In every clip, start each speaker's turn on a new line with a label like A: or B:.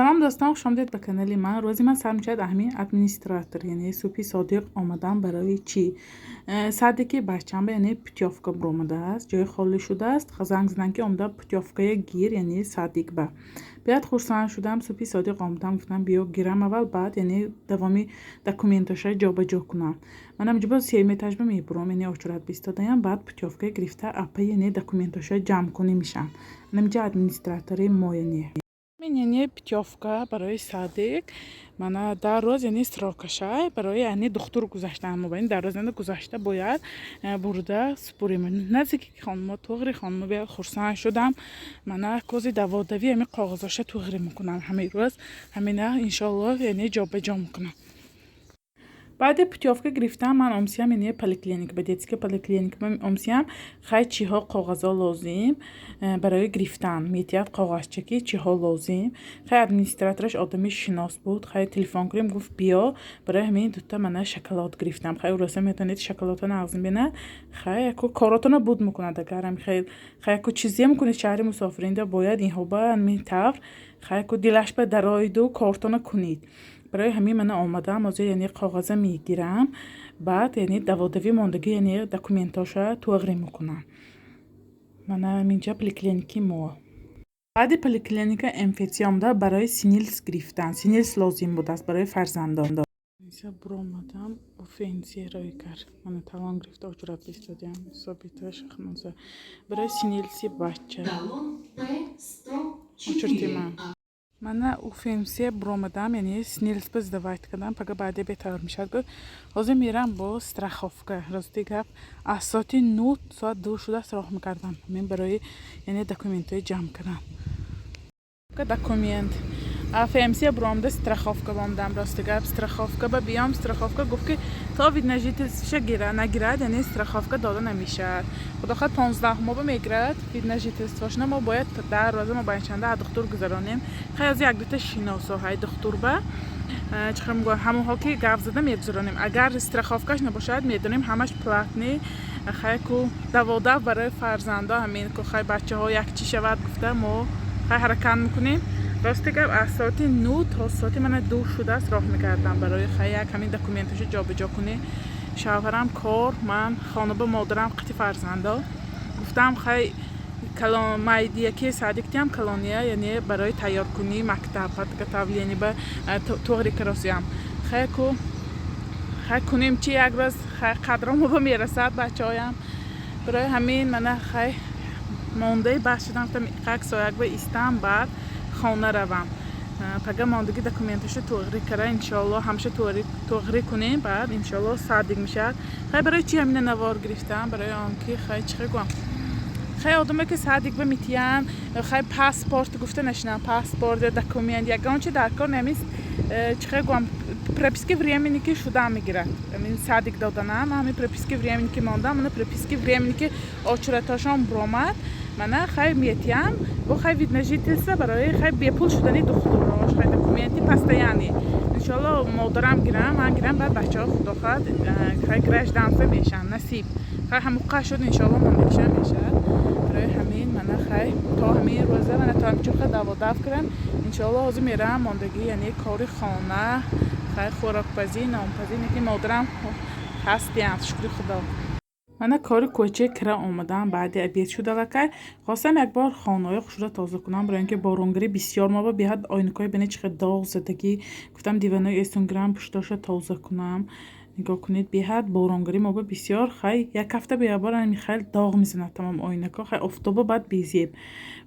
A: Салом, дӯстон, хушомадед ба канали ман. Рӯзи ман сар мешавад ҳамин администратор, яъне субҳи содиқ омадам. Барои чӣ? Садики бачамба, яъне путёвка биромадааст, ҷои холӣ шудааст. Занг задан, ки омада путёвкая гир, яъне садик ба. Баъд хурсанд шудам, субҳи содиқ омадам, гуфтам, биё гирам аввал, баъд яъне давоми документоша ҷобаҷо кунам. Манам ҷо сеюм этажба мебурам, яъне очередь бистодаям, баъд путёвка гирифта, апа яъне документоша ҷамъ кунӣ мешам. Манам ҷа администратори мо, яъне яъне путёвка барои садик. Мана дар рӯз яъне срокашай барои яъне духтур гузаштан, мобайн дар рӯз яъне гузашта бояд бурда супурем наздики хонумо, туғри хонумо. Беяд хурсанд шудам. Мана кози даводавӣ ҳамин коғазоша туғри мекунам ҳамин рӯз, ҳамина иншоалло яъне ҷобаҷо мекунам. Баъди путёвка гирифтам, ман омсиям яъне поликлиника, ба детская поликлиника омсиям. Хай, чиҳо коғазо лозим барои гирифтан, метиҳад коғазчаки, чиҳо лозим. Хай, администратораш одами шинос буд. Хай, телефон кунем, гуфт, биё. Барои ҳамин дута мана шоколад гирифтам. Хай, уроса метавонед шоколадҳо нағз бинад. Хай, яку коротона буд мекунад, агар хай, яку чизе мекунед шаҳри мусофиринда, бояд инҳо ба ҳамин тавр, хай, яку дилаш ба дароиду кортона кунед. Барои ҳамин мана омадам, ҳозир яъне коғаза мегирам, баъд яъне даводавӣ мондагӣ, яъне документоша туғри мекунам. Мана ҳаминҷа поликлиники мо. Баъди поликлиника МФЦ омада барои СНИЛС гирифтан. СНИЛС лозим будааст барои фарзандон. Буромадам, УФМС рӯй кард. Мана талон гирифта, очередь истодиам. Собита Шахноза барои СНИЛСи бача очереди ман. Мана УФМС буромадам, яъне СНИЛС ба сдавать кардам, пага баъде бетавр мешавад, гуфт. Ҳозир мерам бо страховка. Рости гап, аз соати 9, соат 2 шудааст, роҳ мекардам ман барои яъне документҳои ҷамъ кардан. Документ ФМС буромада, страховка бомдам. Рости гап, страховка ба биём, страховка гуфт, ки то вид на жительство гира нагирад, яъне страховка дода намешавад. Худо хоҳад, 15 моба мегирад вид на жительствошна. Мо бояд дар рӯза мо байнчанда духтур гузаронем. Хай, аз як дута шиносо ҳай духтурба чихел мегӯям, ҳамонҳо ки гап зада мегузаронем. Агар страховкаш набошад, медонем, ҳамаш платный. Хай, ку даводав барои фарзандо ҳамин ку, хай, бачаҳо як чӣ шавад гуфта, мо хай ҳаракат мекунем. Рости гап, аз соати 9 то соати мана 2 шудааст роҳ мекардам барои хай як ҳамин документашо ҷобаҷо кунӣ. Шавҳарам кор, ман хона ба модарам қити фарзандо. Гуфтам, хай, майдияки садиктиам калония, яъне барои тайёркунии мактаб, подготовление ба туғри каросиям. Хай, ку хай кунем чи, як рӯз хай қадромо ба мерасад бачаҳоям. Барои ҳамин мана хай мондаи баҳс шудам, гуфтам, як сояк ба истам, баъд хона равам. Пага мондагӣ документашо туғри кара, иншоалло ҳамаша туғри кунем, баъд иншоалло садик мешавад. Хай, барои чи ҳамина навор гирифтам? Барои он ки хай, чӣ гӯям, хай, одаме ки садик ба митиян, хай, паспорт гуфта нашинам, паспорт ё документ ягон чи дар кор намист. Чӣ гӯям, прописки временный ки шуда мегирад, ҳамин садик доданам, ҳамин прописки временный ки мондам, мана прописки временный ки очередҳошон буромад, мана хай метиям бо хай вид на жительство барои хай бепул шудани духтурош, хай документи постоянный. Иншоалло модарам гирам, ман гирам, баъд бачаҳо, худо хоҳад, хай гражданство мешаванд, насиб. Хай, ҳамуқа шуд, иншоалло мондагиша мешавад. Барои ҳамин мана хай то ҳамин рӯза мана то ҳамин чуқа даводав кардам. Иншоалло ҳозир меравам мондагӣ, яъне кори хона, хай, хӯрокпазӣ, нонпазӣ, ки модарам ҳастиям, шукри Худо. Мана кори кӯчаи кира омадам, баъди обед шуд аллакай. Хостам як бор хонаҳои хушро тоза кунам, барои ин ки боронгарӣ бисёр моба, беҳад ойнакҳои бинед чӣ қадр доғ задагӣ. Гуфтам, диванои эстон гирам, пуштоша тоза кунам. Нигоҳ кунед, беҳад боронгарӣ моба бисёр. Хай, як ҳафта ба як бор ҳамин хел доғ мезанад тамом оинако. Хай, офтоба баъд безеб.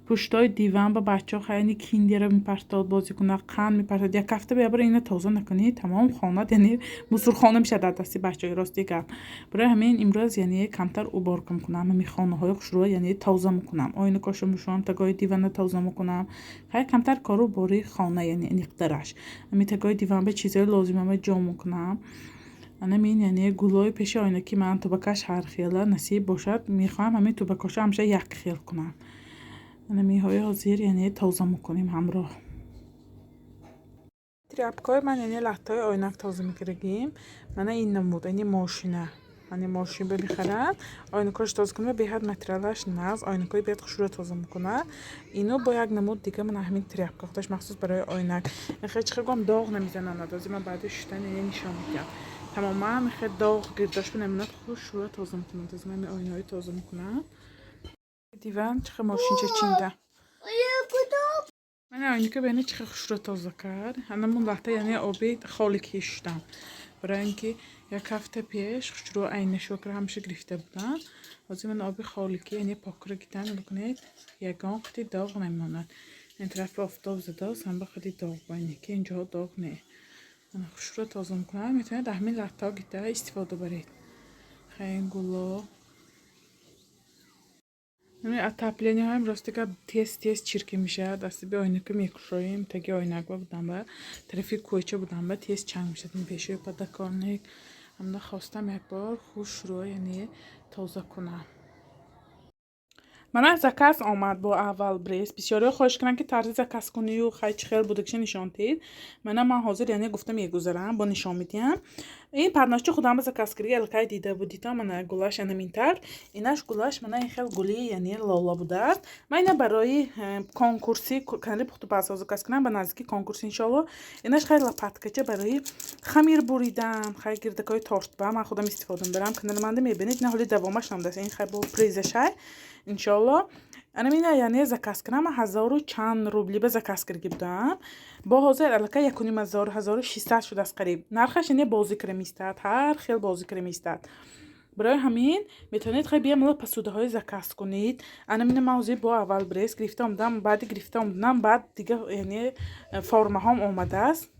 A: Пуштои диван ба бачаҳо хай яъне киндера мепартод, бозӣ кунад, қанд мепартод. Як ҳафта ба як бор ина тоза накунӣ, тамом хонат яъне мусурхона мешавад дар дасти бачаҳои. Рости гап, барои ҳамин имрӯз яъне камтар уборка мекунам, ҳамин хонаҳои хушрӯ яъне тоза мекунам, оинакошо мешӯям, тагои дивана тоза мекунам. Хай, камтар кору бори хона, яъне аниқтараш ҳамин тагои диван ба чизҳои лозимама ҷо мекунам. Анамин яъне гулҳои пеши оинаки ман тубакаш ҳар хела, насиб бошад, мехоҳам ҳамин тубакошо ҳамеша як хел кунам. Анамиҳои ҳозир яъне тоза мекунем ҳамроҳ. Тряпкаҳои ман, яъне латтаҳои оинак тоза мекардагим. Мана ин намуд, яъне мошина. Ани мошин ба мехаранд, оинакош тоза кунад. Беҳад материалаш нағз, оинакои беҳад хушрӯ тоза мекунад. Ино бо як намуд дига, мана ҳамин тряпка худаш махсус барои оинак. Хе чӣ хел гом доғ намезананд. Ози ман баъди шуштан нишон медиҳам. Тамоман хе доғ гирдош намемонад, хушрӯ тоза мекунад. Ози ман ҳамин оинаҳои тоза мекунам. Диван чӣ хел мошинча чинда. Мана оиника бени чӣ хел хушрӯ тоза кард. Ҳанамун лаҳта, яъне оби холӣ ки шуштам. Барои ин ки як ҳафта пеш хушрӯ айнашокро ҳамеша гирифта будам. Ҳозир ман оби холикӣ, яъне покро гирифтам. Нигоҳ кунед, ягон қити доғ намемонад. Ин тарафи офтоб задааст, ҳама қити доғ бо ки инҷоҳо доғ не. Мана хушрӯ тоза мекунад. Метавонед ҳамин латтаҳо гирифта истифода баред. Хай, гуло. Отоплениҳоям, рости гап, тез тез чиркин мешавад. Асиби оинака мекушоем, таги оинакба будам ба тарафи кӯча будам ба тез чанг мешавад. Ин пешои подоконник. Ҳамда хостам як бор хушрӯ, яъне тоза кунам. Мана заказ омад бо Wildberries. Бисёриҳо хоҳиш карданд, ки тарзи заказкунию хай чӣ хел будагиша нишон диҳед. Мана ман ҳозир, яъне гуфта мегузарам, бо нишон медиҳам. Ин подносчи худам ба заказ кардӣ, аллакай дида будита. Мана гулаш анамин тавр. Инаш гулаш мана ин хел гули, яъне лола будааст. Ман ина барои конкурси канали пухтупазҳо заказ кунам, ба наздики конкурс, иншоалло. Инаш хай лопаткача барои хамир буридан, хай гирдакҳои тортба ман худам истифода мебарам. Канали манда мебинед, ина ҳоли давомаш намудааст. Ин хай бо призашай, иншоалло. Анамина, яъне заказ кардам, ҳазору чанд рубли ба заказ карда будам. Бо ҳозир аллакай 1500, 1600 шудааст қариб. Нархаш, яъне бозӣ карда меистад, ҳар хел бозӣ карда меистад. Барои ҳамин метавонед хай биямала посудаҳои заказ кунед. Анамина ман ҳозир бо Wildberries гирифта омадам. Баъди гирифта омаданам, баъд дига, яъне формаҳом омадааст.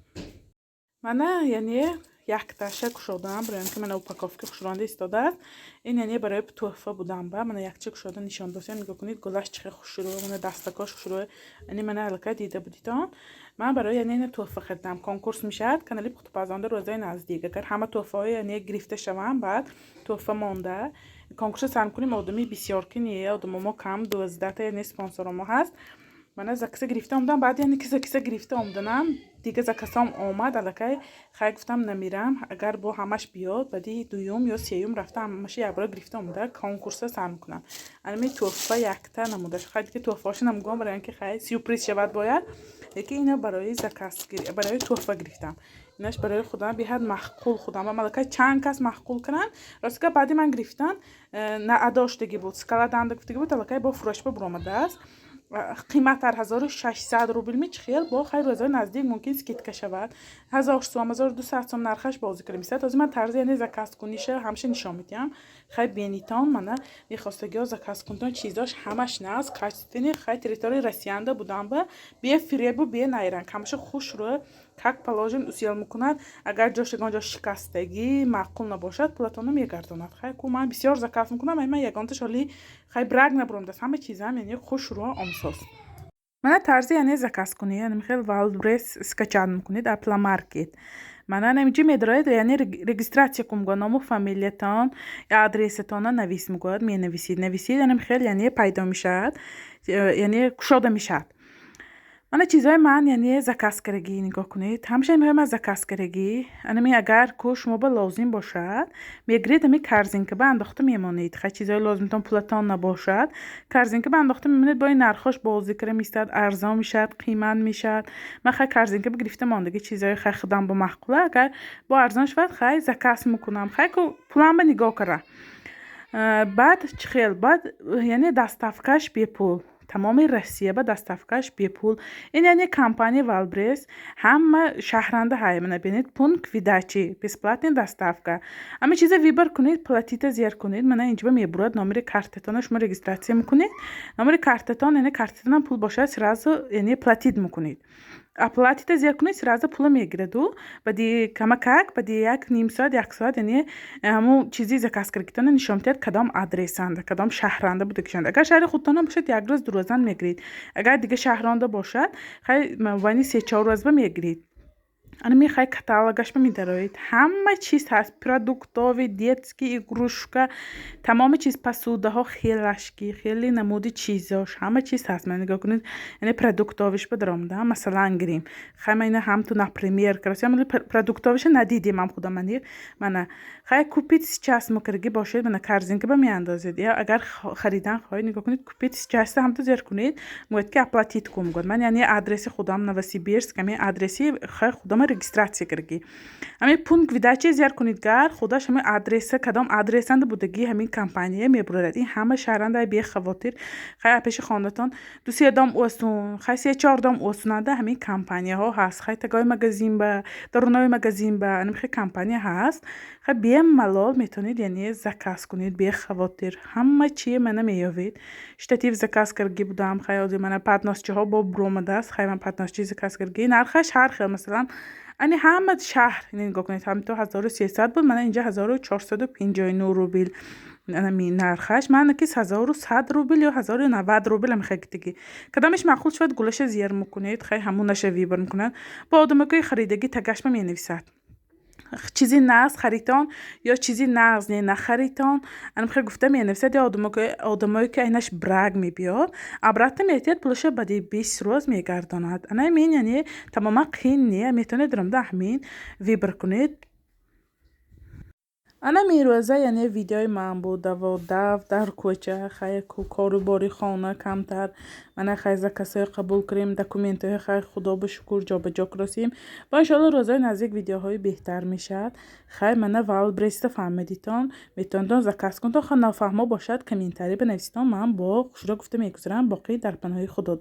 A: Мана, яъне якташа кушодам, барои он ки мана упаковка хушронда истодааст. Ин, яъне барои тӯҳфа будам ба мана якча кушода нишон достем. Нигоҳ кунед, гулаш чӣ хел хушрӯ, мана дастакош хушрӯ. Яъне мана аллакай дида будитон. Ман барои, яъне ина тӯҳфа харидам. Конкурс мешавад канали пухтупазонда рӯзаи наздик. Агар ҳама тӯҳфаҳо, яъне гирифта шаванд, баъд тӯҳфа монда. Конкурсро сар мекунем. Одами бисёр ки не, одамо мо кам, 12та, яъне спонсоро мо ҳаст. Мана заказа гирифта омадам. Баъд, яъне ки заказа гирифта омаданам, дига заказҳом омад аллакай. Хай, гуфтам, намирам, агар бо ҳамаш биёд, баъди дуюм ё сеюм рафта ҳамаша якбора гирифта омада конкурса сар мекунам. Анами тӯҳфа якта намудаш. Хай, дига тӯҳфаҳоша намегӯям, барои он ки хай сюрприз шавад бояд. Лекин ина барои заказ, барои тӯҳфа гирифтам. Инаш барои худам беҳад маъқул худам. Аллакай чанд кас маъқул карданд. Рости гап, баъди ман гирифтан наадоштагӣ буд, скаладанда гуфтагӣ буд, аллакай бо фурӯшба буромадааст. Қиматтар 1600 рубл ми чӣ хел. Бо хайр, рӯзҳои наздик мумкин скидка шавад, 1000 сом, 1200 сом нархаш бозӣ карда мешавад. Ҳозир ман тарзи, яъне заказкуниша ҳамеша нишон медиҳам. Хай, бенитон, мана мехостагиҳо заказ кунтон. Чизош ҳамаш нағз, качественный. Хай, территорияи Россиянда будам ба бе фиребу бе найранг, ҳамаша хушрӯ, как положено усел мекунад. Агар ҷош ягон ҷо шикастагӣ, маъқул набошад, пулатонро мегардонад. Хай ку ман бисёр заказ мекунам, ай ман ягонташ ҳоли хай брак набуромдааст. Ҳама чизам, яъне хушрӯ, омсоз. Мана тарзи, яъне заказкунӣ. Яъне михел Wildberries скачать мекунед аз Play Market. Мана наминҷо медоред, яъне регистрация кун мегӯяд, ному фамилиятон, адресатонро навис мегӯяд, менависед. Нависед, яъне хел, яъне пайдо мешавад, яъне кушода мешавад. Мана чизҳои ман, яъне заказ кардагӣ, нигоҳ кунед. Ҳамеша мехоҳам ман заказ кардагӣ. Анами агар ку шумо ба лозим бошад, мегиред, ами корзинка ба андохта мемонед. Хай, чизҳои лозимтон, пулатон набошад, корзинка ба андохта мемонед. Бо ин нархош бозӣ карда меистад, арзон мешавад, қимат мешавад. Ман хай корзинка ба гирифта мондагӣ чизҳои хай худам бо маъқула. Агар бо арзон шавад, хай заказ мекунам. Хай ку пулам ба нигоҳ кара. Баъд чӣ хел? Баъд, яъне доставкаш бепул, тамоми Россия ба доставкаш бепул. Ин, яъне компания Wildberries ҳама шаҳранда ҳай. Мана бинед, пункт выдачи, бесплатный доставка. Ҳама чиза выбор кунед, платить зер кунед. Мана инҷо мебурад номери картатонро, шумо регистрация мекунед. Номери картатон, яъне картатонам пул бошад, сразу, яъне платить мекунед. Оплатить зер кунед, сразу пула мегираду. Баъди камакак, баъди як ним соат, як соат, яъне ҳамун чизи заказ кардагитонро нишон медиҳад, кадом адресанда, кадом шаҳранда будагишанд. Агар шаҳри худтона бошад, як рӯз, 2 рӯзан мегиред. Агар дига шаҳронда бошад, хай мобайни 3-4 рӯз ба мегиред. Ана мехоҳед, каталогашба медароед, ҳама чиз ҳаст: продуктовый, детский игрушка, тамоми чиз, посудаҳо, хелашки, хеле намуди чизош, ҳама чиз ҳаст. Мана, нигоҳ кунед, яъне продуктовыйшба даромадам. Масалан, гирем, хай, ман ина ҳамту, например, продуктовыйша надидем ам худам аниқ. Мана, хай, «Купить сейчас» мукардаги бошед, мана, корзинкаба меандозед. Ё агар харидан хоҳед, нигоҳ кунед, «Купить сейчас» ҳамту зер кунед, мегӯяд ки «Оплатить кун», мегӯяд. Ман, яъне, адреси худам Новосибирск, ҳамин адреси хай худама регистрация кардагӣ. Ҳамин «Пункт выдачи» зер кунед, гар худаш ҳамин адреса, кадом адресанда будагӣ, ҳамин компания мебурад. Ин ҳама шаҳранда бехавотир, хай, пеши хонатон ду се дом осон, хай, се чор дом осонанда ҳамин компанияҳо ҳаст. Хай, тагои магазин ба, дарунои магазин ба ҳамин компания ҳаст. Хай, бемалол метавонед, яъне, заказ кунед бехавотир, ҳама чие мана меёбед. Штатив заказ кардагӣ будам. Хай, ҳозир мана подносчиҳо бо буромадааст. Хай, ман подносчи заказ кардагӣ, нархаш ҳар хел. Масалан, ани ҳама шаҳр, нигоҳ кунед, ҳамто 1300 буд, мана инҷа 1459 рубл нархаш. Ман ки 1100 рубл ё 1090 рубл ам хегитагӣ. Кадомеш маъқул шавад, гулаша зер мекунед, хай, ҳамонаша выбор мекунад. Бо одамакои харидагӣ тагашма менависад, чизи нағз харитон ё чизи нағз не нахаритон, анамхел гуфта менависад. Ё одамое ки айнаш брак мебиёд, обратно метиҳад пулаша, баъди 20 рӯз мегардонад. Ана ҳамин, яъне, тамоман қиин не, метавонед рамда ҳамин выбор кунед. Ана мирӯза, яъне, видеои ман буд, даводав дар кӯча. Хай, кору бори хона камтар, мана, хай, заказҳое қабул кунем, документҳои, хай, худо шукр, ҷобаҷо курасем ва иншоалло рӯзҳои наздик видеоҳои беҳтар мешавад. Хай, мана, Вайлдберриста фаҳмидитон, метавонедон заказ кунтон. Хай, нофаҳмо бошад, комментарий бинависитон, ман бо хушрӯ гуфта мегузарам. Боқӣ дар паноҳи Худо.